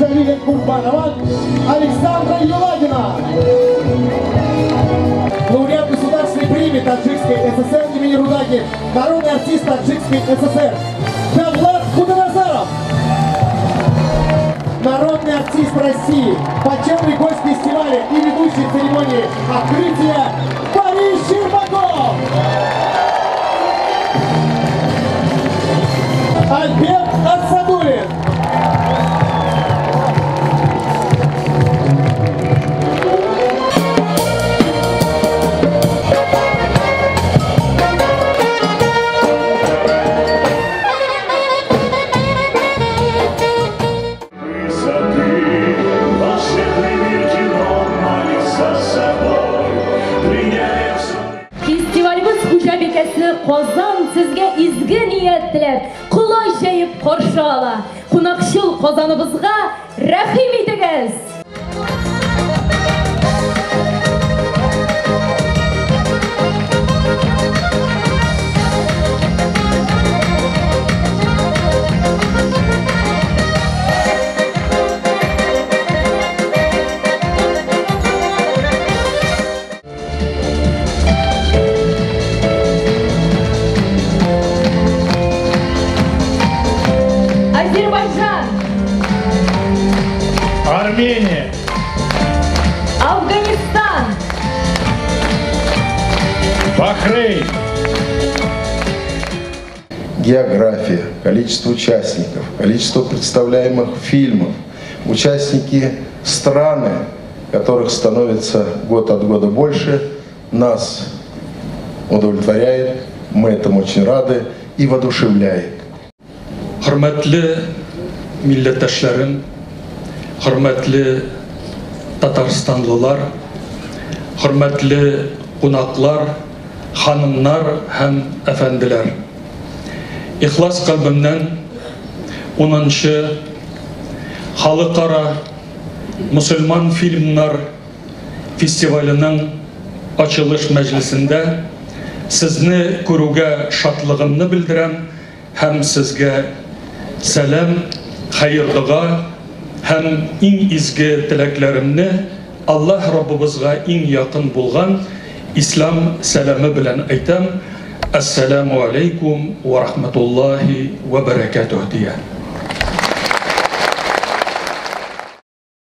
Джалиля Курбанова, Александра Елагина. Лауреат Государственной премии Таджикской ССР имени Рудаки, народный артист Таджикской ССР Давлат Худоназаров. Народный артист России, почетный гость фестиваля и ведущий церемонии открытия Борис Щербаков. Альберт Асадуллин. Казан сезгә изге ният теләп, колач җәеп каршы ала. Кунакчыл Казаныбызга рәхим итегез! Азербайджан, Армения, Афганистан, Бахрейн. География, количество участников, количество представляемых фильмов, участники страны, которых становится год от года больше, нас удовлетворяет, мы этому очень рады и воодушевляет. Хөрмәтле милләттәшләрем, хөрмәтле татарстанлылар, хөрмәтле кунаклар, ханымнар һәм әфәнделәр. Ихлас кальбемнән 10нчы халыкара мусульман фильмнар фестиваленең ачылыш мәҗлесендә сезне күрүгә шатлыгымны белдерәм һәм сезгә сәлам, хәер дога һәм иң изге теләкләремне Аллаһ Раббыбызга иң якын булган ислам сәламе белән әйтәм. Ассаламу алейкум ва рахматуллахи ва баракатух дия.